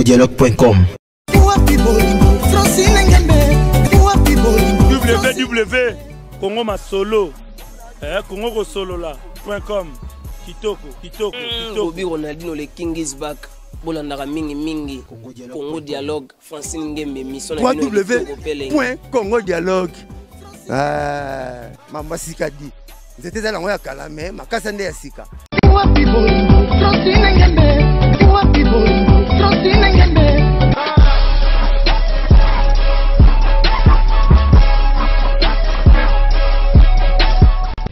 congodialogue.com. www congo masolo eh, congo kosolola com kitoko kitoko kitoko. Bobby Ronaldinho le king is back. Bolandaka mingi mingi Congo Dialogue, Francine Ngembe mission na bino ya kitoko pe elengi. www.congodialogue mambo sika di nzete eza nango ya kala me makasa nde ya sika. Wapi bolingo Francine Ngembe, wapi bolingo Francine Ngembe.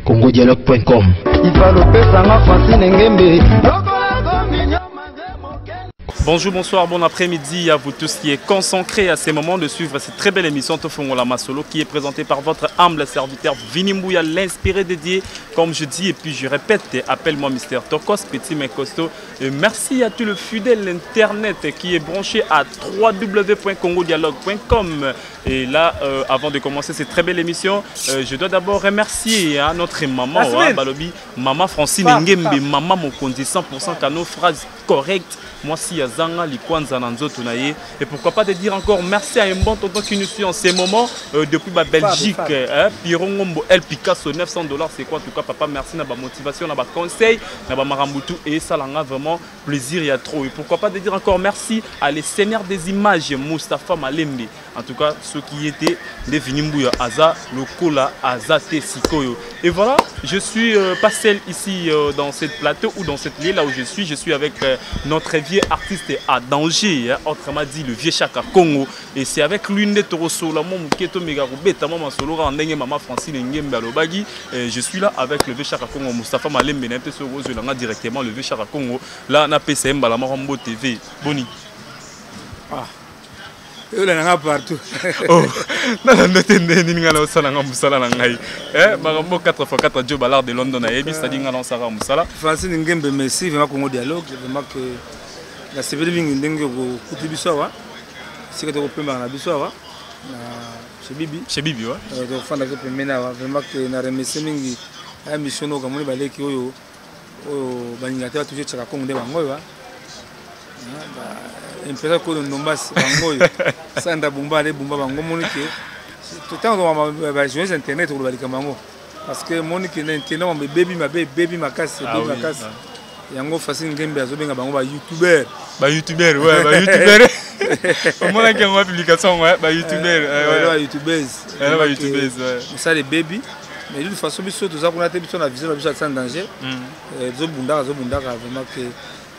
congodialogue.com. Ifalopesanga Francine Ngembe. Bonjour, bonsoir, bon après-midi à vous tous qui êtes concentrés à ces moments de suivre cette très belle émission Tofongola Masolo qui est présentée par votre humble serviteur Vini Mbuya, l'inspiré dédié, comme je dis et puis je répète, appelle-moi Mister Tokos, petit mais costaud. Et merci à tout le fidèle internet qui est branché à w w w point congo dialogue point com. Et là, avant de commencer cette très belle émission, je dois d'abord remercier, hein, notre maman, Asmine. hein, Balobi, maman Francine Femme, Ngembe, femme. maman Mokonzi, 100% cano, phrase correcte. Moi, si Yazanga, Likwanza, Nanzo, Tonaye. Et pourquoi pas te dire encore merci à un bon tonton qui nous suit en ces moments depuis la Belgique. Femme, femme. Hein, Pirongombo, El Picasso, 900 $, c'est quoi en tout cas, papa, merci, na ba motivation, na ba conseil, na ba marambutu, et ça, l'a vraiment plaisir, il y a trop. Et pourquoi pas te dire encore merci à les seigneurs des images, Moustapha Malembe. En tout cas, ceux qui étaient des Vini Mbuya, Aza, Lokola, Aza, Te, Sikoyo. Et voilà, je suis pas seul ici dans cette plateau ou dans cette lieu là où je suis. Je suis avec notre vieux artiste à danger, hein, autrement dit le vieux Chaka Congo. Et c'est avec l'une des Toroso, la môme Keto Mega Roubeta, maman Solo, Randenge, maman Francine Ngembe Alobagi. Et je suis là avec le vieux Chaka Congo, Moustapha Malembe, Nete Soro, je l'ai directement le vieux Chaka Congo. Là, na PCM Balama Rambo TV. Boni. Ah. Et là, on a partout. Oh, non, non, non, non, non, non, non, non, non, non, non, non, eh, Marambo quatre fois quatre, Joe Ballard de London, a émis, c'est-à-dire, non, Sarah Moussala. Francine Ngembe, merci, vraiment, Congo Dialogue, vraiment que la C V D Mingi Ndenge, au Kouti Bissoa, c'est que tu as pu me Bissoa, na chez Bibi. Chez Bibi, ouais. Donc, fan de Pemena, vraiment que na remercié Mingi, la mission, comme on est balé, qui, oh, oh, Baningata, toujours, Chaka Congo, de Bango, ouais. Impesa ko ndombasi bango oyo. Sandra Bumba ale Bumba bango moni ke tout temps on va ba jouer internet ko balika bango parce que moni ke na internet on baby ma baby makasi Ah baby oui, makasi. ah. Yango Francine Ngembe azobenga bango ba youtubeur. Ba youtubeur, ouais, ba youtubeur. Au moins qu'il y a une publication, ouais, ba youtubeur, ouais. Ba youtubeurs. Ouais, ba youtubeurs, ouais. Ça les baby. Mais de toute façon biso toza kuna te biso na vision na biso sans danger. Zo bunda, zo bunda vraiment que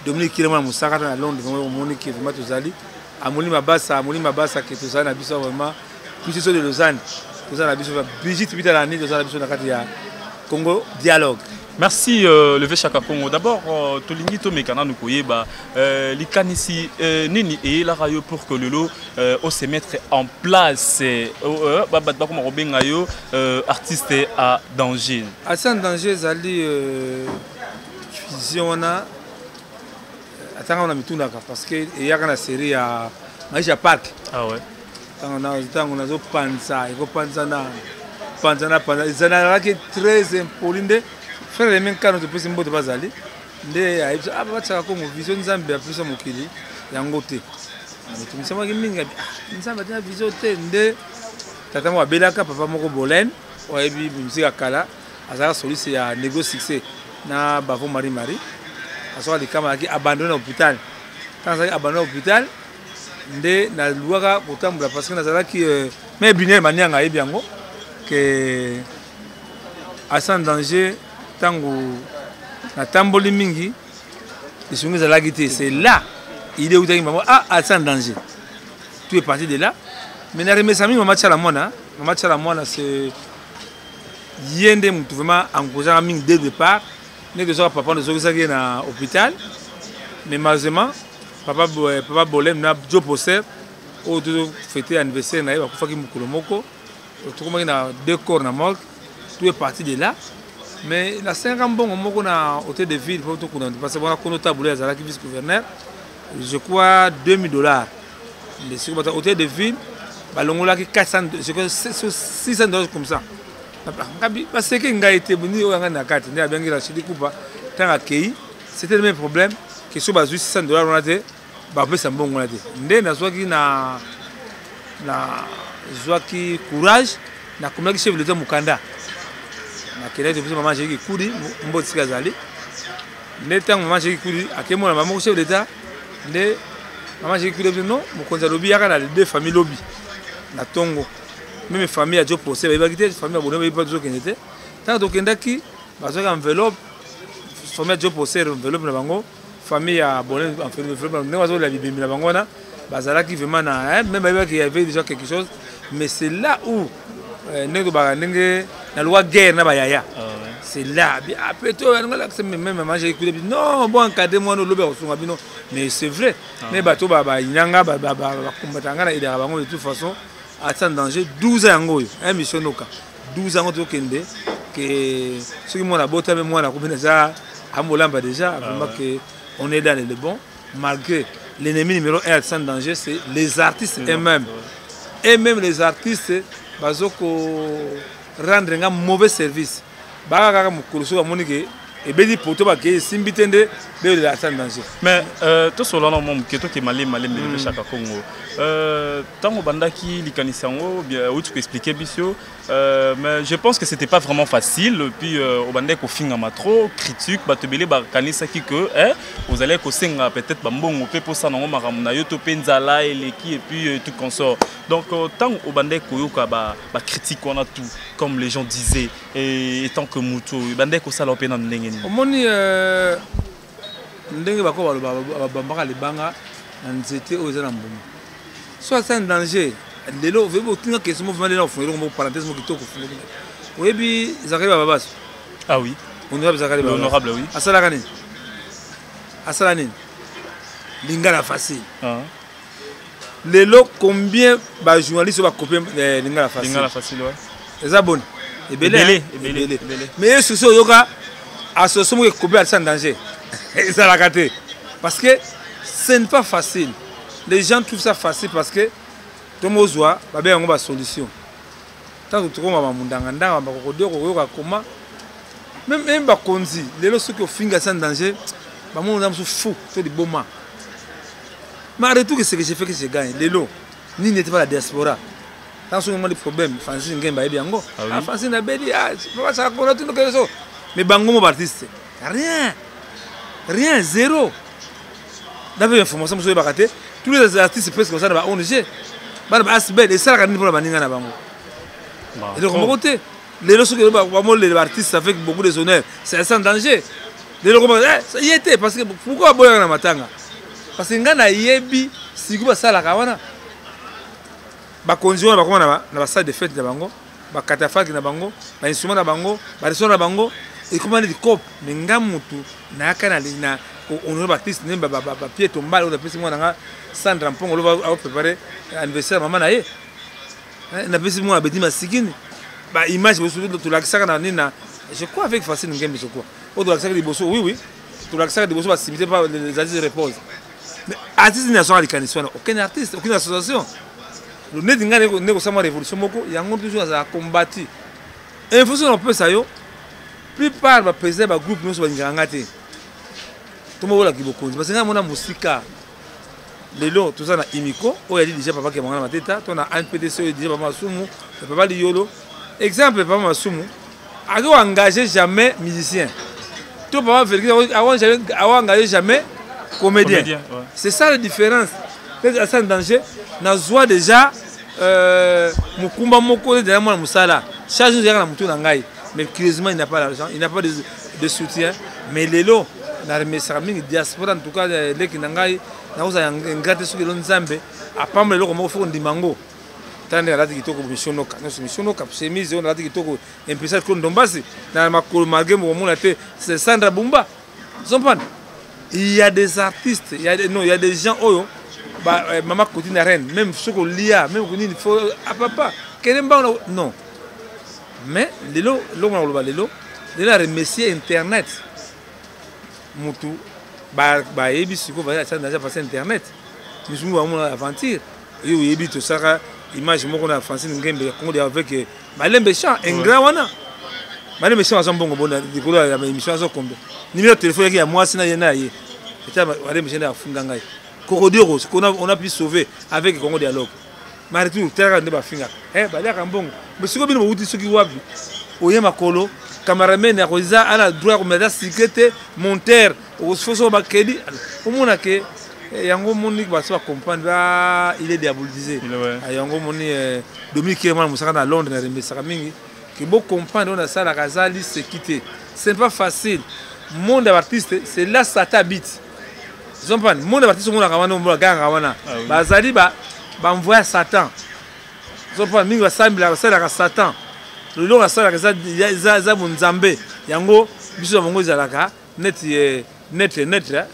Dominique Kilema Moussaka na Londres, vraiment, au Monique, vraiment, tozali. Amoli Mabasa, Amoli Mabasa, qui tozali na biso vraiment. Plus c'est de Lausanne. Tozali na biso, Brigitte Bita la nuit, tozali na biso na kati ya Congo Dialogue. Merci le vieux Chaka Congo. D'abord, tolingi to mekana nous koyeba likanisi nini et la rayo pour que le lot on se mettre en place. Ba, ba, ba, comme Robin Ayo artiste à danger. Artiste en danger, zali vision on a. Attends, on a mis tout d'accord parce que il y a la série à Maisha Park. Ah ouais. Tant on a, tant on a zo panza, il faut panza na, panza na, panza. Ils en ont qui est très impoli nde. Frère les mêmes canaux de plus mboto bazali. Nde a ah ba tsaka ko vision Nzambe a plus mokili yango te. Mais tu me sens que mingi ah Nzambe a vision te nde. Tata mo abelaka papa moko Bolène, oyebi musique kala, azala soliste ya négo succès na Bavo Marie Marie. Asoka likama aki abandonné hôpital. Tant azalaki abandonné hôpital, nde na luaka kotambola parce que nazalaki mais binaire manianga ayebi yango que à sans danger tango natamboli mingi lisungi ezalaki te. C'est là il est outaki maman ah à sans danger. Tout est parti de là. Mais na remercie mingi mama Tshala Mwana. Mama Tshala Mwana c'est yende mutu vraiment encourageant mingi dès le départ. Ndenge soka papa nozokisaki ye na hôpital, mais malheureusement papa Bolem na Joe Posser oyo tozo fêter anniversaire na ye bakufaki mokolo moko, tokomaki na deux corps na morgue, tout est parti de là. Mais na senga mbongo moko na hôtel de ville po tokunda parce que wana kono tabule azalaki vice-gouverneur, je crois 2000 $. Mais soki bato hôtel de ville balongolaki 400, je crois 600 $ comme ça. Ngabi baseke ngai te boni oyo ngai na kati nde abengi Rachidi Kupa ntango akei, c'était le même problème que so bazwi 600 $ wana te Bapesa mbongo wana te. Nde nazwaki na nazwaki courage, nakomaki chef de l'État mokanda, nakendaki topesa mama Angélique Kudi mbo esika azali. Nde ntango mama Angélique Kudi akemona mama moko chef d'État, nde mama Angélique Kudi alobi non, mokonzi alobi yaka na deux familles lobi na tongo. Meme famille ya Joe Procès bayebaki te, famille ya Bono bayebaki tozokende te. Ntango tokendaki, bazwaki enveloppe, famille ya Joe Procès enveloppe na bango, famille ya Bono enveloppe na bango, ndenge bazolela bibembe na bango wana, bazalaki vraiment na, hein, même bayebaki y avait déjà quelque chose. Mais c'est là où ndenge tobaka ndenge na loi guerre na bayaya. C'est là après to alakisa même mama j'ai écouté, non bon encadré moi no lobi akosunga bino. Mais c'est vrai, mais bato ba bayinanga ba ba ba combattre nga na idara bango de toute façon ata danger 12 ans yango oyo, un mission noka 12 ans tokende que soki mwana abotami, mwana akomi déjà amolamba déjà, vraiment que on est dans le bon, malgré l'ennemi numéro 1 sans danger, c'est les artistes eux-mêmes. Et même les artistes bazoko rendre nga mauvais service. Baka kaka mokolo soki bamoni ke ebeti poto, bakei esimbi te, nde beyolela sans danger. Mais tosola na mwa moke, toke malembe malembe mpe Chaka Congo. Ntango obandaki likanisi yango, outi koexpliquer biso, mais je pense que c'était pas vraiment facile. Puis obandaki kofingama trop, critique, bato ebele bakanisaki que ozalaki kosenga peut-être bambongo mpe mposana yango makambo na yo to mpe nzala eleki et puis tout consort. Donc ntango obandaki koyoka bacritique wana, tout comme les gens disaient, et étant que moto ebandaki kosala mpe nanu ndenge nini? Omoni, ndenge bako baloba, babambaka libanga na nzete oyo eza na mbuma. So aza en danger lelo, oyebi, otinga question mo vraiment lelo, ofungeli mo parenthèse mo kitoko, ofungeli. Oyebi Zakari Bababaso? Ah oui. Honorable Zakari Bababaso. L'honorable, oui. Asalaka nini? Asala nini? Lingala facile. Lelo combien bajournaliste oyo bakopie Lingala facile? Lingala facile, ouais. Eza boni? Ebele. Ebele. Hein? Ebele, ebele. Mais ye susi oyoka association moko ekopie Artiste en danger, ezalaka te, parce que ce n'est pas facile. Les gens trouvent ça facile parce que tomozwa babenga yango basolution. Ntango tokoma bamundanga ndanga bakokodio koyoka koma même bakonzi lelo, soki ofinga sans danger, bamona oza mosu fou to liboma. Mais arrête tout que ce que j'ai fait que je gagne lelo nini ete pa la diaspora. Ntango soki omoni problème, Francis Ngemba ayebi yango. Ah oui. Ah, Francis nabeli, ah, papa Chaka Kongo, tundo kele so. Mais bango mo baartiste, rien, rien, zéro. Nape information mosusu oyebaka te, tous les artistes presque baza na ba ONG, bana ba asbel esalaka nini mpona baninga na bango? Eloko moko te. Lelo soki bamolela baartiste avec beaucoup de honneur, c'est sans danger. Lelo koma ye te, parce que pourquoi baboyaka na matanga? Parce que ngai nayebi sikoyo basalaka wana, bakonzi wana bakoma na basalle de fête na bango, bakatafalke na bango, bainstrument na bango, barestaurant na bango, ekoma neti cope. Mais nga mutu nayaka na honoré baartiste nde bapie tombale oyo napesi mwana nga Sandra Mpongo loba aoprépare anniversaire ya mama na ye. Napesi mwana Beti Masikini baimage boso tolakisaka na nini na, je crois, avec Facile Ngembe, je crois, oyo tolakisaka liboso. Oui, tolakisaka liboso basimite pa les artistes repose. Mais artiste nini azwaka likanisi wana? Aucun artiste, aucune association. Neti ngai nde kosala révolution moko yango, toujours azala combati info. Soki napesa yo, plupart baprésident bagroupe nyonso balingaka nga te, tomobolaki bokonzi, parce que ngai mona mosika. Lelo toza na imiko oyo ali déjà papa Kemanga na Mateta, to na NPDC oyo déjà papa Masumu, papa Liyolo. Exemple, papa Masumu ako engagé jamais musicien, to papa Félix ako engagé jamais comédien. Comédien, ouais. C'est ça la différence. Peut-être sans danger nazwa déjà mokumba moko nde mwana mosala charge nyonso ezalaka na motu na ngai. Mais curieusement, il n'a pas l'argent, il n'a pas de soutien. Mais lelo na remerciaka mingi diaspora, en tout cas leki na ngai, nakozala ingrat te. Soki lelo Nzambe apambola eloko moko, fo kondima yango. Tala ndenge alati kitoko, mishonoka nyonso, mishonoka chemise oyo nalati kitoko, impesa ko ndombasi na makolo, malgré mokomona te, c'est Sandra Bumba. Zompana, il y a des artistes, il y a des, non, il y a des gens oyo ba, mama koti na reine, même soki olia, même nini, fo ah, papa kende mbango. Non, mais lelo eloko na koloba, lelo aremercier internet. Mutu bayebi sikoyo baza déjà passé internet, misumu bamona aventure oyo oyebi. Tosaka image moko na Francine Ngembe ya Congo avec Malembe Champ ingrat wana. Malembe Champ aza mbongo bona likolo ya émission, aza combien? Numéro ya telefone yaki ya mwasi na ye, na ye eta Malembe Champ nde afunga ngai. Kokodioros qu'on a, on a pu sauver avec Congo Dialogue. Maretour talaka nde bafingaka eh, baliaka mbongo mais sikoyo bino bowuti soki wapi oye makolo cameraman akoza ana droit ya komela sike te monteur okososo bakedi omona ke eh, yango omoni baso bacomprendre ba il est diabolisé ah, yango omoni eh, Dominique Kele mwana mosaka na Londres na remesaka mingi ke bocomprendre oyo nasalaka aza liseki te. Ce n'est pas facile, monde ya baartiste, c'est là Satan habite. Ozomprendre, monde ya baartiste omonaka wana, omona gangaka wana, ah bazali ba banvoi ya Satan. Ozomprendre, mingi basambelaka, basalelaka Satan. Loloko asalaka eza bonzambe yango biso na bango ezalaka neti eh, netre netre.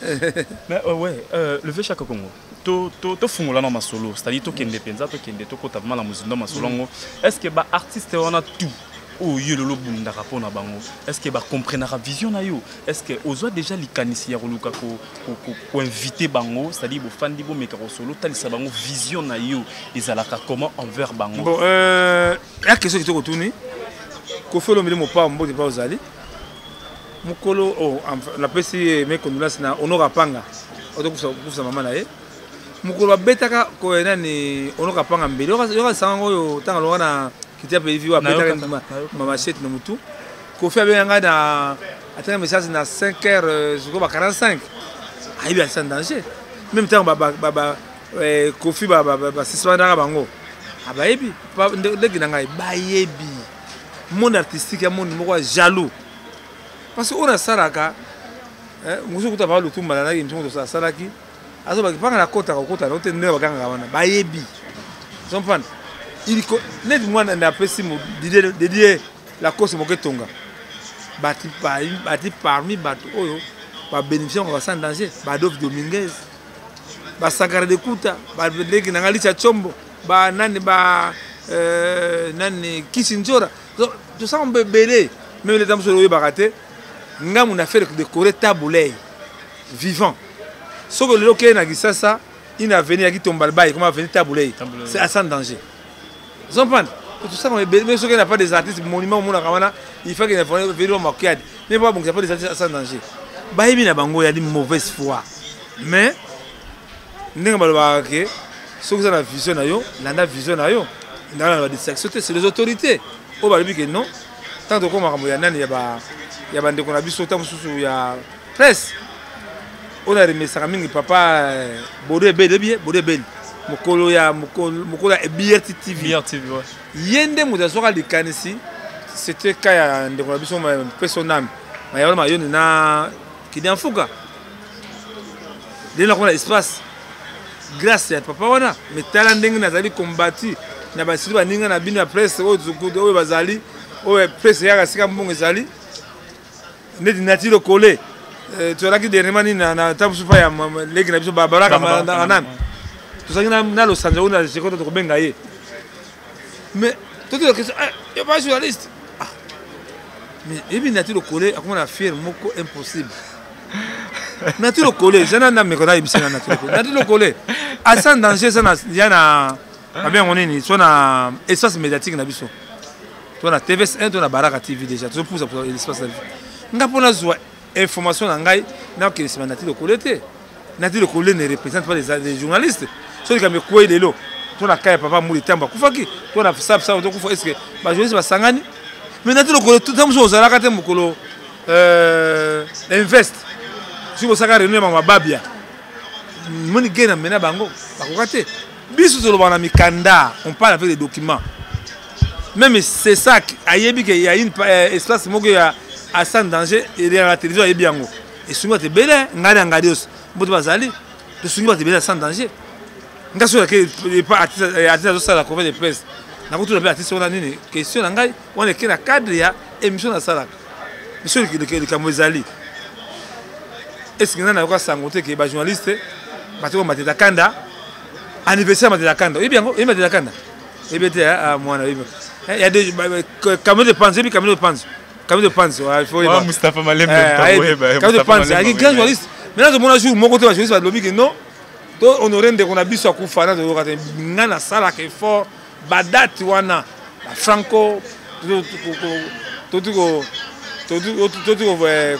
Mais ouais, le vieux Chaka Congo, tofungola na masolo, c'est-à-dire tokende mpenza, tokende tokota vraiment na mozindo masolo yango. Est ce que baartiste wana tout oyo yo lelo obundaka mpo na bango, est ce que bacomprenaka vision na yo? Est ce que ozwa déjà likanisi ya koluka koinvite bango, c'est-à-dire bofandi, bomeka kosolo, otalisa bango vision na yo ezalaka comment envers bango? Bon, ya question kitoko otuni. Kofi Olomide, mopao, mbote mpa ozali mokolo, oh, napesi mes condoléances na Honor Apanga otokufisa mama na ye. Mokolo babetaka nani, Honor Apanga mbeli yoka sango oyo ntango alonga na kitia pelivi oyo abetaka machete na motu. Kofi abenga ngai na atanga message na 5 heures sikoyo ba 45, ayebi aza en danger. Même ntango Kofi basuspendaka bango, abayebi ndenge na ngai, bayebi monde artistique ya monde moko ya jaloux, parce que oyo nasalaka mosusu kuta baa lutumba nanaki émission moto asalaki azobaki mpanga nakotaka kokota na te ndenge bakangaka wana, bayebi comprendre neti mwana napesi Didier Lacoste moke tonga bati parmi bato oyo babénéficie yango ba Sans Danger, Badove Dominguez, Basankara de Kuta, baleki na nga Licha Chombo, banani, ba nani, Kisi Nzora, tosala mbo ebele. Même leta mosusu oyebaka te ngambu na faire décorer Tabuley vivant. Soki lelo okei na Kisasa, une avenue yaki Tombal Bay comme avenue Tabuley, c'est à Sans Danger. Ozomprendre, tosala ebele. Mais soki na pas des artistes monument omonaka wana, il faut que venu makiadi mais babongisa pas des artistes à Sans Danger, bayebi na bango yali mauvaise foi. Mais ndenge balobaka ke soki oza na vision na yo, landa vision na yo, ndala na badistraction te. C'est les autorités oyo balobi ke non, ntango tokoma makambo ya nani ya bandeko na biso, ntango mosusu ya presse oyo naremesaka mingi papa Bodo Ebeli, oyebi ye, Bodo Ebeli, mokolo ya BRT TV. BRTV, ouais. Ye nde moto azwaka likanisi. C'était ka ya ndeko na biso peso nami mayalo mayoni na Kidia Mfuka ndenge nakoma na espace grâce ya papa wana. Mais tala ndenge nazali kombati na basili baninga na bino ya presse oyo bazali, oyo presse eyaka sika mbongo ezali neti Nati Lokole. Tozalaki dernièrement nini na ntango mosusu pa ya leki na biso Baraka nani, tozalaki na Losanza oyo na Jekota, tokobenga ye, mais totela question: yo ba journaliste? Ah, mais ebi Nati Lokole akoma na fiere moko impossible. Nati Lokole eza na meko nayebisa na Nati Lokole. Nati Lokole asa danger, eza ya na babengo nini, so na espace médiatique na biso, to na TVS 1, to na Baraka TV. Déjà tozopusa espace na biso. Nga mpo nazwa information na ngai, nakokende nsima Nati Lokole te. Nati Lokole ne représente pas les journalistes. Soki likambo ekwei lelo, to na ka ya papa Muli ntango akufaki, to na sapsa tokufa, est ce que bajournaliste basangani? Mais Nati Lokole, ntango mosusu ozalaka te mokolo invest, soki bosaka réunion ya bango bababia moni ge na mena bango bakoka te. Biso tolobaka na mikanda, on parle avec des documents. Même c'est ça, ayebi ke ya une espace moko ya à Sans Danger eleka na télévision, ayebi yango. Esungi bato ebele. Ngai na Ngadios mbote bazali, tosungi bato ebele ya Sans Danger. Nga soki epa artiste azosala conférence de presse, nakotuna mpe artiste wana nini question na ngai wana eke na cadre ya émission nasalaka. Soki likambo ezali, est-ce ngai nayoka sango te ke bajournaliste bato Mateta Kanda, anniversaire Mateta Kanda? Oyebi yango? Oyebi Mateta Kanda? Oyebi te mwana? Oyebi ya des camion de panzi? Oyebi camion de panzi? Camion de panzi, il faut oyeba Mustapha Malembe. Camion de panzi ayaki grand journaliste. Maintenant tomona jour moko te bajournaliste balobi ke non, to honore ndeko na biso akufa na toyoka te. Ngai nasalaka effort, badate wana bafranco toti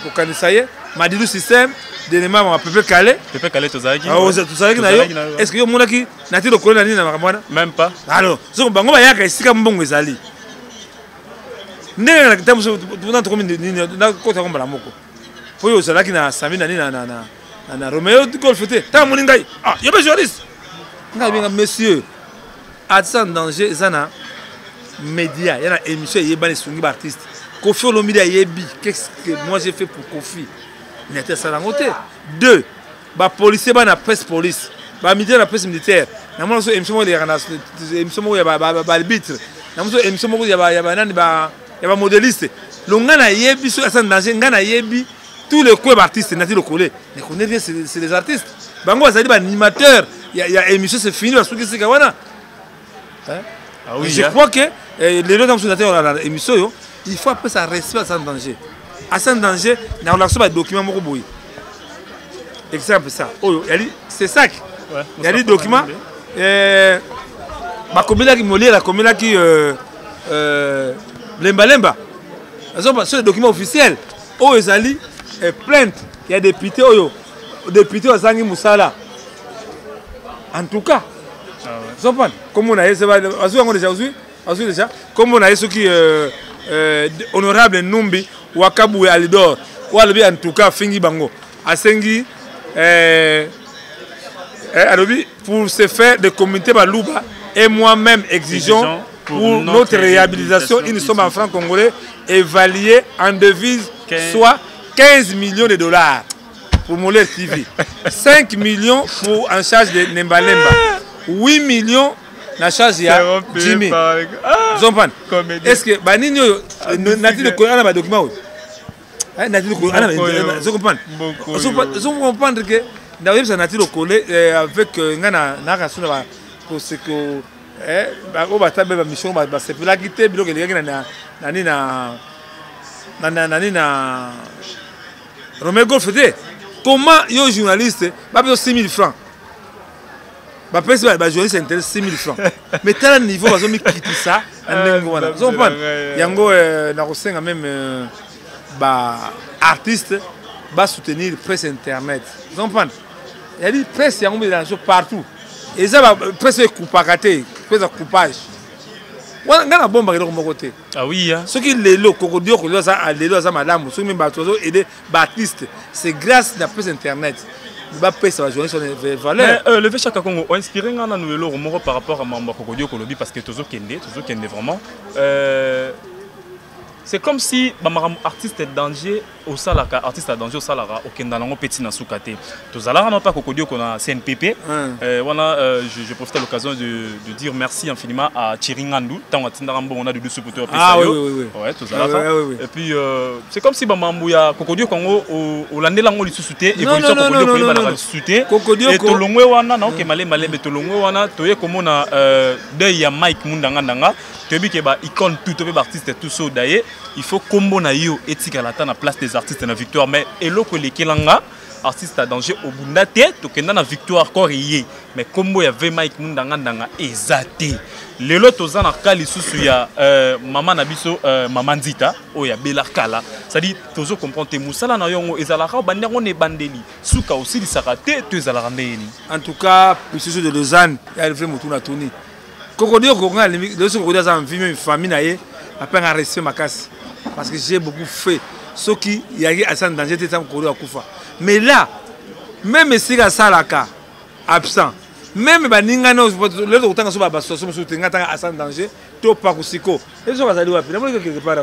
kokanisa ye. Madilu système dernièrement ma Pepe Kale. Pepe Kale tozalaki. Ah, tozalaki na yo. Est-ce que yo omonaki nati lokolo na nini na makambo wana? Même pas. Alors, soki bango bayaka esika mbongo ezali. Ndenge na ntango mosusu tuna tokomi nini nakota yango mbala moko. Po yo ozalaki na Sami na nini na na na na Romeo Golf te. Ntango amoni ngai, ah, yo mpe journaliste. Ngai abenga monsieur Artiste en danger eza na média ya na émission eyebani esungi ba artiste. Koffi Olomide ayebi qu'est-ce que moi j'ai fait pour Koffi. Nete asala yango te. Deux, ba policiers bana presse police, ba militaire na presse militaire. Na mona so émission moko elekaka na émission moko ya ba ba ba arbitre. Na mona so émission moko ya ba ya ba nani ba ya ba modéliste. Lo nga na yebi so asa danger nga na yebi tous les coins artistes nati lokole. Ne connaît rien c'est les artistes. Bango bazali ba animateurs ya ya émission c'est fini basuki sika wana. Hein? Ah oui, je hein. crois que eh, lelo ntango mosusu nateyolala na émission oyo il faut apesa respect asa danger asa danger na kolakisa ba document moko boye exemple ça oyo yali c'est sac yali document eh, bakomelaki Molière akomelaki euh, euh, lembalemba azomba so document officiel oyo ezali eh, plainte ya député oyo député oyo azangi mosala en tout cas ozomprendre kombo na ye azwi yango deja ozwi azwi deja kombo na ye soki euh, euh, honorable Numbi Wakabuye Alidor oyo alobi en tout cas afingi bango asengi euh, alobi pour ce faire de communauté baluba et moi-même exigeons pour, pour notre, notre réhabilitation une somme en francs congolais évaluée en devise soit 15 millions de dollars pour Molière TV, 5 millions pour en charge de Nembalemba, 8 millions na charge ya Jimmy. Zompan. Est-ce que banini oyo nati le ana ba document oyo? Nati le ana zo comprendre. Zo comprendre que na oyebisa nati lokole avec nga na na kasuna ba ko se ko oyo bata be ba mission basepelaki te biloko elekaki na nani na na nani na Romeo Golf te. Comment yo journaliste bapesa 6000 francs bapesi ba journaliste intérêt 6000 francs mais tala niveau bazomikitisa na ndenge wana ozocomprendre yango nakosenga même ba artiste basoutenir presse internet ozocomprendre yali presse yango mpe so partout eza presse ekupaka te presse ya coupage wana ngai nabombaka eloko moko te. Ah oui, hein. Soki lelo kokodioko lelo aza lelo aza malamu soki meme bato bazo aider ba artiste c'est grâce na presse internet bapesa ba journaliste wana valeur. Mais le Chaka Congo o inspiré nga nanu eloko moko par rapport à mambo ya kokodioko lobi parce que tozokende tozokende vraiment c'est comme si ba makambo artiste danger osalaka artiste ya danger osalaka okenda nango mpe ntina suka te tozalaka na mpe kokodioko na CNPP wana je profite à l'occasion de dire merci infiniment à Thierry Ngandou ntango atindaka mbongo na Doudou Supu to apesa yo ouais tozalaka et puis c'est comme si bamambo ya kokodioko yango olandela yango lisusu te évolution kokodioko oyebanaka lisusu te et tolongwe wana naoke malembe malembe tolongwe wana toye komona deuil ya Mike Mundanga Ndanga toyebi ke ba icône tout to mpe ba artiste tout so daye il faut kombo na yo etikala ata na place des artistes na victoire mais eloko elekelanga artiste à danger obunda te tokenda na victoire corps ye mais kombo ya V Mike Mundanga Ndanga eza te lelo toza na ka lisusu ya mama na biso mama Nzita oyo ya Bela Kala c'est-à-dire tozo comprendre te musala na yongo ezalaka bandi yango na ebandeli suka osilisaka te to ezalaka ndenge nini. En tout cas précision de Lausanne ya vrai mutu na tuni Kokodioko nga alimi lelo soki Kokodioko aza en vie même famille na ye apanga respect makasi parce que j'ai beaucoup fait soki yaki asa en danger te ntango Kokodioko akufa mais là même esika asalaka absent même baninga lelo tokotanga so basituation mosusu te nga tanga asa en danger to pakusiko ye soki azali wapi namoni quelque part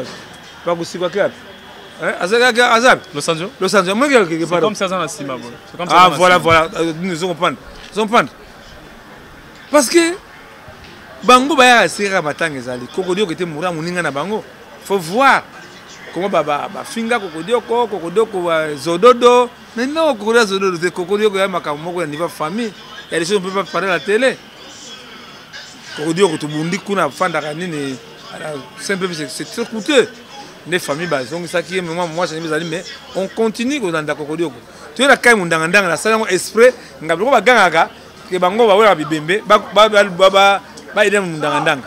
pakusiko ake wapi aza Losanjo Losanjo amoni quelque part comme ça aza na nsima boye ah voilà voilà nous comprendre comprendre parce que bango bayaka esika matanga ezali kokodioko ete moura moninga na bango faut voir comment bafinga kokodioko kokodioko zododo mais non kokodioko zododo te kokodioko ya makambo moko ya niveau famille ya des choses on peut pas parler à la télé kokodioko tobundi kuna afandaka nini simple c'est très coûteux nde famille bazongisaki ye mwa mwasi ezali mais on continue kolanda kokodioko toyela kai mondanga ndanga nasali yango esprit nga biloko bagangaka ke bango bawelaka bibembe baide mondanga ndanga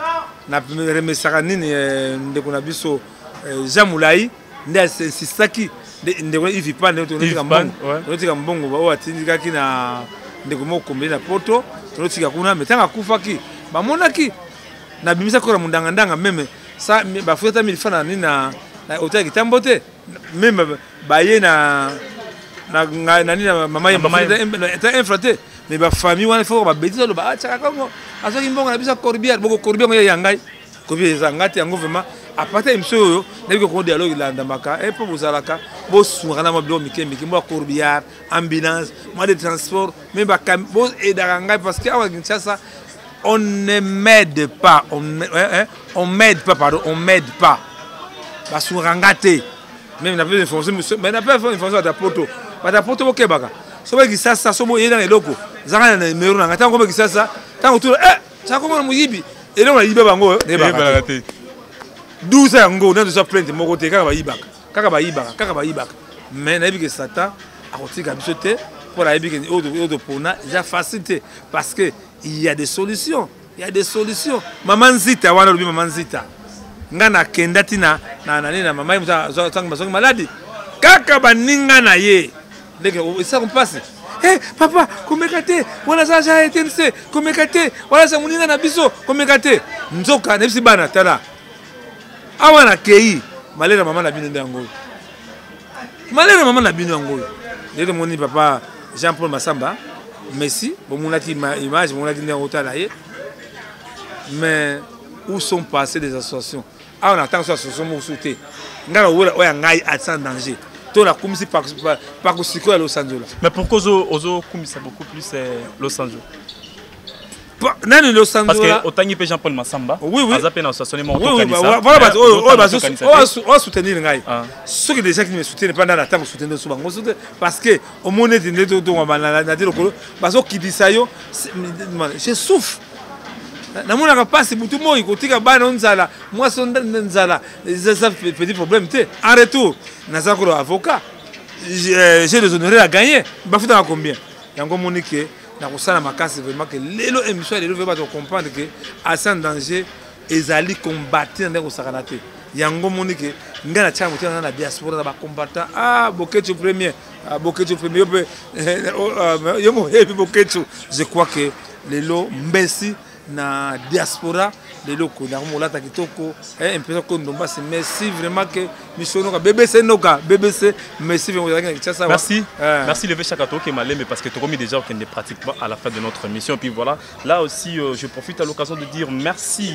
na remesaka nini ndeko na biso Jean Moulai nde insistaki Ndeko Yves Pan, tonotika mbongo, tonotika mbongo oyo atindikaki na ndeko moko kombeli na poto, tonotika kuna. Mais ntango akufaki, bamonaki nabimisa kola mondangandanga meme bafuta ata 1000 francs na nini na hotel ya Kitambo te. Meme baye na nani na mama ye ata infra te. Mais bafamille wana fo babeti, aloba atiaka kongo azwaki mbongo na biso ya Corbière. Boko Corbière ngo ya ngai, Corbière eza nga te. Yango vraiment, à partir ya émission oyo, nayebi ko dialogue elandamaka e mpo bozalaka bosungaka na mwa biloko mike mike, mwa corbillard, ambulance, mwa de transport, mais boaidaka ngai, parce que awa Kinshasa, on ne m'aide pas, on, hein, on m'aide pas, pardon, on m'aide pas, basungaka nga te. Même na pe information, mais na pe information bata poto, bata poto bokebaka. So ba Kisasa, so boyeda na eloko zanga na numéro na nga. Ntango ba Kisasa, ntango tula eh sako mona moyibi eloko na yiba bango, nayebaka te. 12 yango na toza plainte moko te, kaka bayibaka, kaka bayibaka, kaka bayibaka. Mais nayebi ke Satan akotika biso te, mpo nayebi ke oyo topona eza facile te, parce que il y a des solutions, il y a des solutions. Mama Nzita wana olobi, mama Nzita, nga nakenda ti na nani na mama ye ntango bazongi maladi, kaka baninga na ye ndenge esaka mpasi. Eh, papa, komeka te, wana aza aja ETNC, komeka te, wana aza moninga na biso, komeka te. Nzoka nayebisi bana, tala awa nakei malere mama na bino nde yango oyo, malere mama na bino yango oyo. Nde tomoni papa Jean Paul Masamba Messi, bomonaki image, bomonaki ndenge otala ye. Mais où sont passées des associations awa? Na ntango so association moko su te, ngai nawela oyo ya ngai sans danger to nakumisi pakosiko ya Los Angeles. Mais pourquoi ozokumisa beaucoup plus Los Angeles? Nani Los Angeles? Parce que otangi mpe Jean Paul Masamba. Oui. Aza mpe na association moko. Oui, voilà, bato oyo soutenir ngai, soki déjà qui me soutient pas na ntango soutenir so bango soute, parce que omoni ete nde totongama na te lokolo bazokitisa yo. Je souffre, namonaka mpasi butu moi, kotika bana nzala, mwasi nzala, eza petit problème te. En retour, naza kolo avocat, j'ai des honoraires à gagner. Bafutaka combien? Yango omoni ke nakosala makasi vraiment ke lelo émission ya lelo ve bato comprendre ke sans danger ezali combattre na ndenge kosakana te. Yango omoni ke ngai natiaka motema na diaspora na bacombattant. Ah, Bokecu premier, ah, Bokecu premier, yo mpe yo moyebi Bokecu. Je crois que lelo mbesi na diaspora, lelo konako molata kitoko mpeza kondombasi. Merci vraiment ke mission noka BBC, noka BBC, merci vraiment ozalaki na Kinshasa. Merci, merci Levé Chaka. Toke malembe, parce que tokomi déjà okende pratiquement à la fin de notre émission. Puis voilà, là aussi je profite à l'occasion de dire merci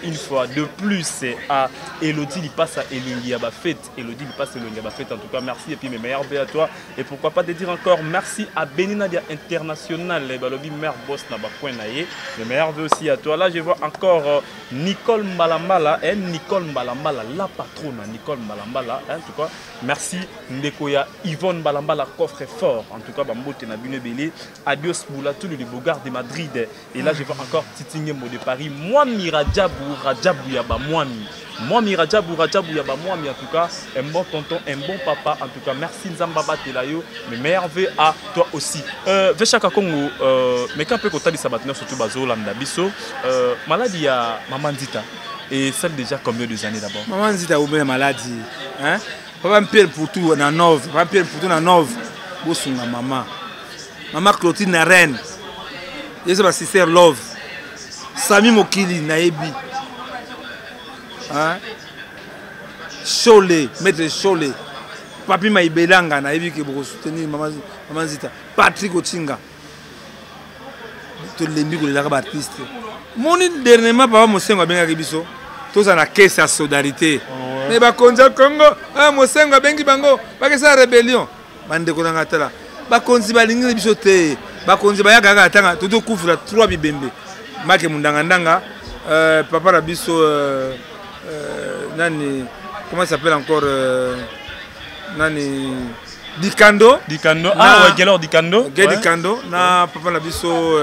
une fois de plus à Elodie Lipasa Elongi ya fête, Elodie Lipasa Elongi ya fête. En tout cas merci, et puis mes meilleurs vœux à toi. Et pourquoi pas de dire encore merci à Benina International, balobi mère boss na bacoin na ye, mes meilleurs vœux aussi à toi. Là je vois encore Nicole Mbalambala, hein, Nicole Mbalambala, la patronne Nicole Mbalambala, hein, en tout cas merci ndeko ya Yvonne Mbalambala, coffre fort. En tout cas bambote na bino ebele. Adios Boulatou le Bogard de Madrid. Et là je vois encore Titi Ngembo de Paris, Mwami Rajabu, Rajabu Yaba Mwami, Mwami Rajabu, Rajabu Yaba Mwami. En tout cas un bon tonton, un bon papa. En tout cas merci Nzamba Batelayo, mes meilleurs vœux à toi aussi. Veshaka Congo, mais quand peut kotalisa bato surtout bazolanda biso, maladie ya Maman Nzita et celle déjà combien de années d'abord? Maman Nzita obe maladie, hein, papa Pierre Poutou na Nove, papa Pierre Poutou na Nove, bosunga mama, mama Clotilde na Reine, yeza ba sister love, Sami Mokili nayebi, hein, Chole, maître Chole, papi Maibelanga nayebi ke bokosoutenir mama, mama Nzita. Patrick Ochinga, tolembi kolelaka baartiste. Moni dernièrement papa Mosengo abengaki biso tozala na caisse ya solidarité, mais bakonzi ya Congo, Mosengo abengi bango bakesala rébellion. Bandeko na ngai, tala, bakonzi balingi biso te. Bakonzi bayaka kaka tanga totokufula trois bibembe make mundangandanga, papa na biso, nani, comment il s'appelle encore, nani, Dikando. Dikando, ah ouais, Gelor Dikando. Ge Dikando na papa na biso,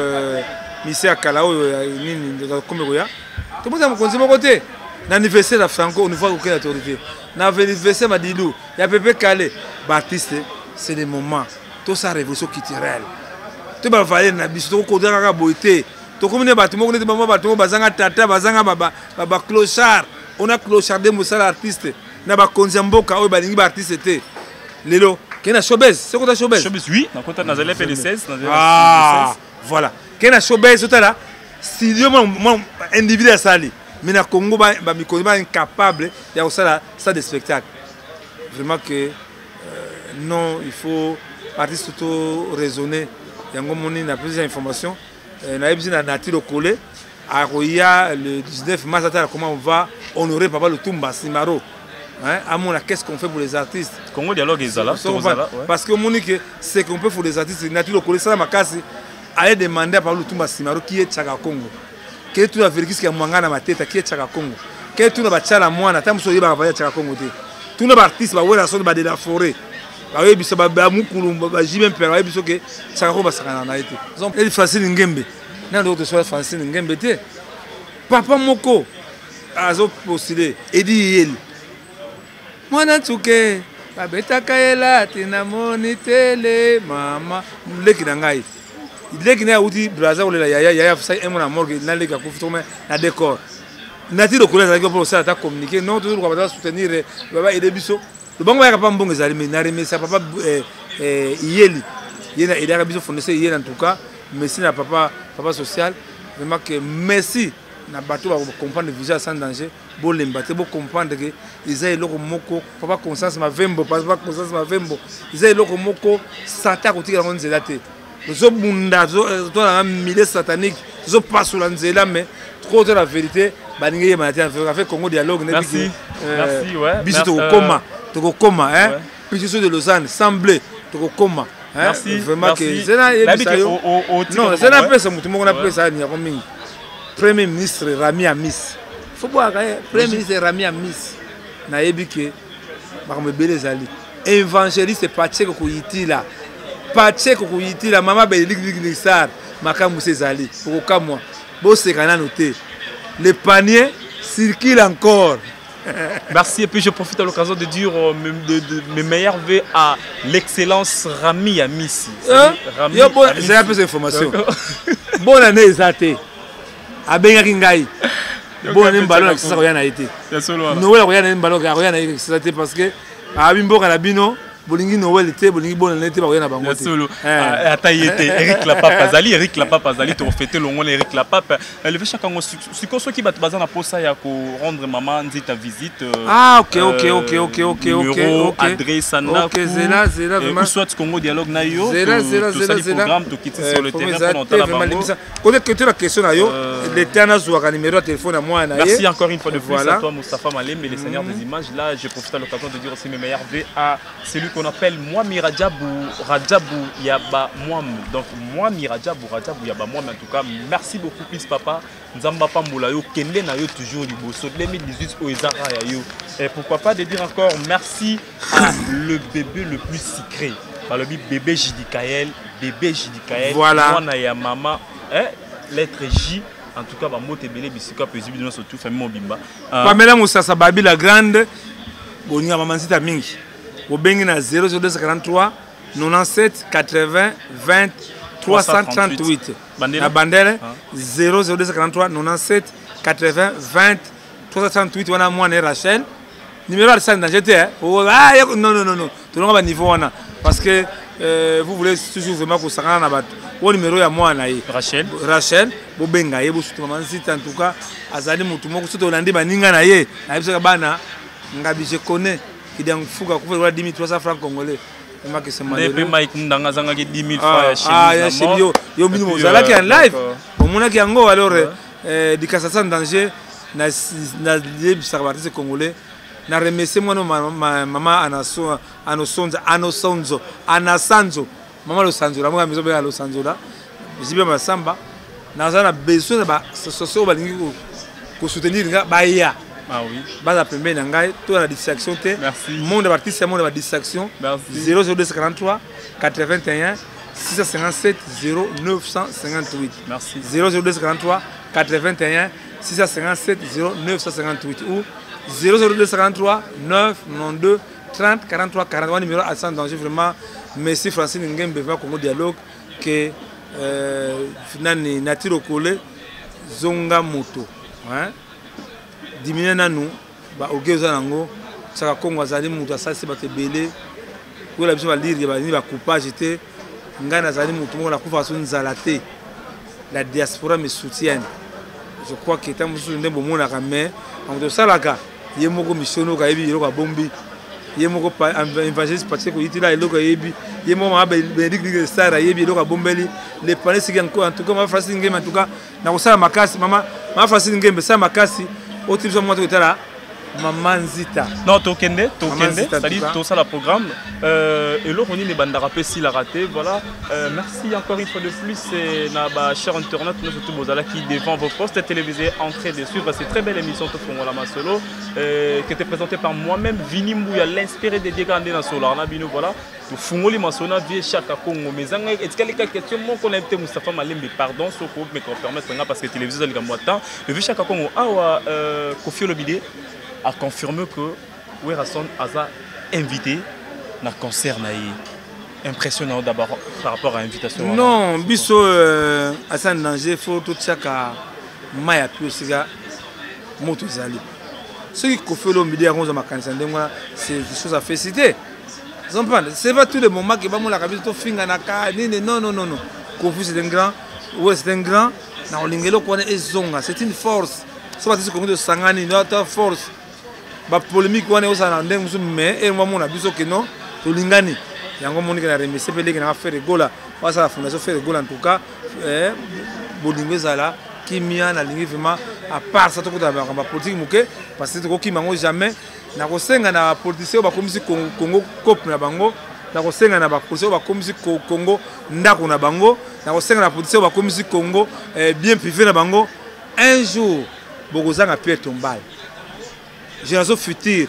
misi ya kala oyo nini komi koya, tomoza mokonzi moko te. Na anniversaire ya Franco, on voit aucune autorité. Na anniversaire Madilu ya Pepe Kale, baartiste, c'est le moment tosala révolution culturelle to bavaleur na biso. Tokokoda kaka boye te. Tokomi ne bato moko neti bama, bato moko bazanga tata, bazanga baclochard. On a clochardé mosala artiste na bakonzi ya mboka oyo balingi baartiste te. Lelo kende na showbase, soki ota showbase. Showbase oui, nakota nazali mpe le 16. Ah voilà, kende na showbase otala studio mwa individu asali, mais na Congo bamikonzi ba incapable ya kosala salle de spectacle. Vraiment que non, il faut artiste to raisonner. Yango moni na plus information nayebisi na Nati Lokole akoya le 19 mars, atala comment on va honorer papa Lutumba Simaro. Hein, amona qu'est-ce qu'on fait pour les artistes. Congo Dialogue ezala, tozala, ouais. Parce que omoni que ce qu'on peut pour les artistes, Nati Lokole sala makasi aller demander à papa Lutumba Simaro qui est Chaka Congo, ke tuna Verckys ya Mwanga na Mateta qui est Chaka Congo, ke tuna Bachala mwana ta moso oyebaka va ya Chaka Congo te, tuna ba artiste ba wela so ba de la forêt bayebi biso ba mukulu ba JB Mpela bayebi biso ke Chaka Congo basakana na ye te. Exemple Eli Francine Ngembe, na ndoko tosola Francine Ngembe te, papa moko azo postuler Edi Yeli mwana nsuke babetaka ye lati na moni tele mama leki na ngai leki na ye awuti Brazza kolela yaya yaya sai un mona morgue na leki akufi tokoma na décor nati lokola azalaki mpo kosala ata communiqué non tozoluka bato basoutenir baba aide biso lobango bayaka pa mbongo ezali mais na remercia papa Iyeli ye na aidaka biso fournisseur Iyeli en tout cas merci na papa papa social vraiment que merci na bato ba comprendre vision sans danger bolemba te bo comprendre que eza eloko moko papa conscience mavembo papa conscience mavembo eza eloko moko satan akotikela yango nzela te tozobunda tozalaka milieu satanique tozopasola nzela mais trop to la vérité balingi eyebana te avec Congo Dialogue Merci. Merci, ouais. Biso tokokoma tokokoma hein Petit de Lausanne sans blé tokokoma. Merci. Vraiment que zena yebisa yo. Non, zena pesa mutu moko na pesa ni yako mingi. Premier ministre Rami Amis. Faut boire Premier ministre Rami Amis. Nayebi ke makambo ebele ezali. Évangéliste Pacheco Koyitila. Pacheco Koyitila mama Benedict Nixar makambo se ezali. Okokamwa. Boseka nano te. Le panier circule encore. Merci et puis je profite à l'occasion de dire mes meilleurs vœux à l'excellence Rami Amisi. Hein? Rami Yo, bon, j'ai un peu d'informations. Bonne année Zate. Abengaki ngai. Bonne année mbalo na kisasa koya na été. Noël koya na mbalo koya na kisasa te parce que abi mboka na bino bolingi Noël te bolingi bonne année te bakoya na bango te. Solo. Ata yete Eric Lapapa azali Eric Lapapa azali to fêter longo Eric Lapapa. Le chaque ngo siko soki bato baza na posa ya ko rendre maman Nzita visite. Ah OK OK OK OK OK OK OK. Adresse na OK zela zela vraiment. Ou soit Congo Dialogue na yo. Zela zela zela zela. Programme to quitter sur le terrain pour entendre bango. Côté que la question na yo, l'état na zuaka numéro de téléphone à moi na ye. Merci encore une fois de plus à toi Moustapha Malem et les seigneurs des images. Là, je profite à l'occasion de dire aussi mes meilleurs vœux à celui qu'on appelle Mwami Radjabou Radjabou Yaba Mwam. Donc Mwami Radjabou Radjabou Yaba Mwam en tout cas, merci beaucoup plus papa. Nzamba Pambola yo kende na yo toujours liboso 2018 o ezara ya yo. Et pourquoi pas de dire encore merci à le bébé le plus sucré. Balobi bébé Jidikaël, bébé Jidikaël. Voilà. Mwana ya mama, hein, lettre J. En tout cas, ba mote belé bisika pe zibi surtout famille Mobimba. Pamela Moussasa Babi la grande boninga mama Nzita mingi. Bobengi na 00243 97 80 20 338. Na bandele 00243 97 80 20 338 wana mwana Rachel. Numéro ya sans danger te, hein. Oh, ah, non non non non. Tolonga ba niveau wana parce que vous voulez toujours vraiment ko sangana na bato. O numéro ya mwana ye. Rachel. Rachel, bobenga ye bosutu mama Nzita en tout cas azali mutu moko soto olandi baninga na ye. Na biso bana ngabi je connais qui fuka kufa wa 10300 francs congolais. Ndepe Mike Mundanga zangaki 10000 francs ya chez yo yo bino bozalaki en live. Omonaki yango alors dikasa sans danger na na yebisaka ba artiste congolais na remercier mwana mama anaso anosonza anosonzo anasanzo mama losanzola mwana mizo bela losanzola zibe masamba naza na besoin na ba association balingi ko soutenir nga baya. Ah oui. Baza pembeni na ngai to na distraction te. Monde ba artiste monde ba distraction. 00243 81 657 0958. Merci. 00243 81 657 0958 ou 00243 9 92 30 43 40. Numéro à sans danger vraiment. Merci Francine Ngembe vraiment Congo Dialogue que nani Natiro Kole Zonga Moto hein diminuer nanu ba ogeza nango saka Congo azali mutu asasi bato ebele Koyela biso balire banini bacoupage te. Ngai nazali motu moko nakufaka so nzala te. La diaspora me soutienne. Je crois que ntango mosusu nde bomonaka, mais makambo tosalaka, ye moko mission oyo ayebi eloko abombi, ye moko évangéliste Patrick Oyitila eloko ayebi, ye moko mama Bénédicte Star ayebi eloko abombeli le palais siki. En tout cas, mama Francine Ngembe, en tout cas nakosala makasi. Mama Francine Ngembe, sala makasi oti biso mwa tokotala mama Nzita. Non, tokende, tokende, c'est-à-dire tosala programme eloko nini ebandaka mpe esilaka te. Voilà, merci encore une fois de plus na bachers internautes nyonso tout bozalaki devant vos postes télévisés en train de suivre cette très belle émission Tofongola Masolo, qui était présentée par moi-même, Vini Mbouya, l'inspiré de Dieu nde na solar na bino. Voilà, tofungoli masolo na vieux Chaka Congo, mais ezanga etikali ka question moko na te. Moustapha Malembe, pardon, soko me permettre nga, parce que télévision ezalika mwa temps. Le vieux Chaka Congo awa, Koffi Olomide a confirmé que Werrason aza invité na concert na ye. Impressionnant d'abord par rapport à l'invitation. Non, biso aza en danger, faut totiaka mai ya pio esika moto ezali. Soki Koffi Olomide yango ozwa makanisa ndenge wana, c'est des choses à féliciter. Comprendre, c'est pas tout le moment que bamonaka biso tofinganaka nini. Non, non, non, non, Koffi, c'est un grand. Ouais, c'est un grand. Na kolinga eloko wana ezonga, c'est une force. So batisi Kongo tosangani, ta force bapolémique wana ekozala na ndenge mosusu, mais e bamona biso keno tolingani. Yango monike na remercie mpe leki nanga Ferre Gola, basala fondation Ferre Gola. En tout cas, bolingo ezala, kimia. Nalingi vraiment, à part ça, tokota makambo ya politique moke, parce que tokokima yango jamais. Nakosenga na bapoliticien oyo bakomisi Congo cope na bango, nakosenga na bapoliticien oyo bakomisi Congo ndako na bango, nakosenga na bapoliticien oyo bakomisi Congo bien privé na bango, un jour bokozanga pierre tombale. Génération future,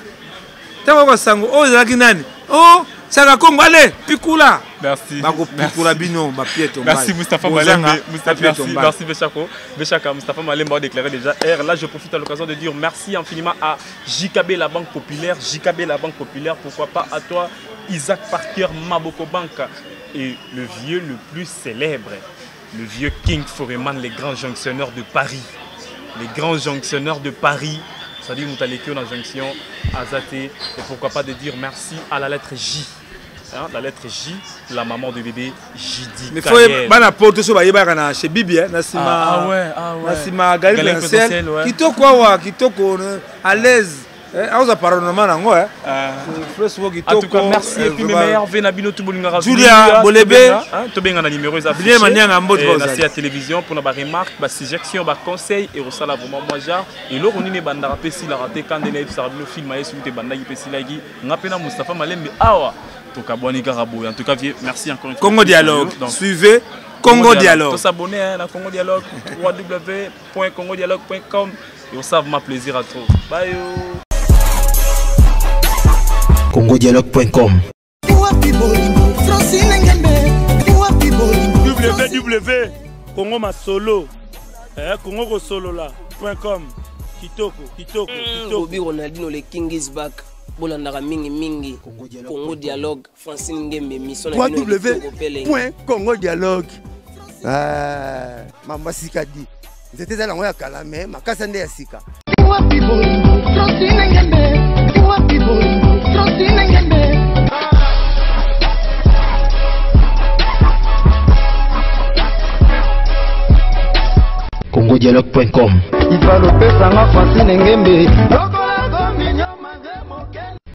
ntango oyoka sango oyo ezalaki nani, o Saka Congo, ale pikula. Merci. Bakopikula bino bapierre tombale. Merci Moustapha Malembe. Moustapha, merci, merci Bechako. Bechaka, Moustapha Malembe a déclaré déjà R. Là, je profite à l'occasion de dire merci infiniment à JKB, la Banque Populaire. JKB, la Banque Populaire. Pourquoi pas à toi, Isaac Parker, Maboko Bank. Et le vieux le plus célèbre, le vieux King Foreman, les grands jonctionneurs de Paris. Les grands jonctionneurs de Paris. C'est-à-dire, Moutalekio dans la jonction Azate. Et pourquoi pas de dire merci à la lettre J. Hein, la lettre J, la maman de bébé JD. Mais faut bana poto so bayebaka na chez Bibi na nsima. Ah, ouais, ah ouais. Na nsima Galerie Présidentielle, kitoko awa, kitoko, à l'aise. Aoza parlement nango, frère. Kitoko. En tout cas, merci et puis mes meilleurs vœux na bino tout bolingaka. Julia Bolebe. Tobenga na numéro eza affiché. Manianga mbote. Na ya télévision pour na ba remarque, ba suggestion, ba conseil et osala vraiment moi genre eloko nini ebandaka mpe esilaka te. Kande na yebisaka bino film aye soki te ebandaki mpe esilaki. Nga mpe na Moustapha Malembe awa tokabwani kaka boye. En tout cas, vieux, merci encore une fois. Congo Dialogue. Donc, suivez Congo Dialogue. Tous s'abonner, hein, na Congo Dialogue, www.congodialogue.com, et on savent ma plaisir à trop. Bye. congodialogue.com. Wapi bolingo Francine Ngembe, wapi bolingo? Www Congo Masolo, Congo kosolola.com. Kitoko, kitoko, kitoko. Bobi Ronaldinho, le king is back. Bolandaka mingi mingi Congo Dialogue, Francine Ngembe, émission na bino ya kitoko pele. Www Congo Dialogue, mambo sika di nzete eza nango ya kala, mais makasa nde ya sika. Wapi bolingo Francine Ngembe, wapi bolingo Francine Ngembe? congodialogue.com. Ivalopesanga Francine Ngembe.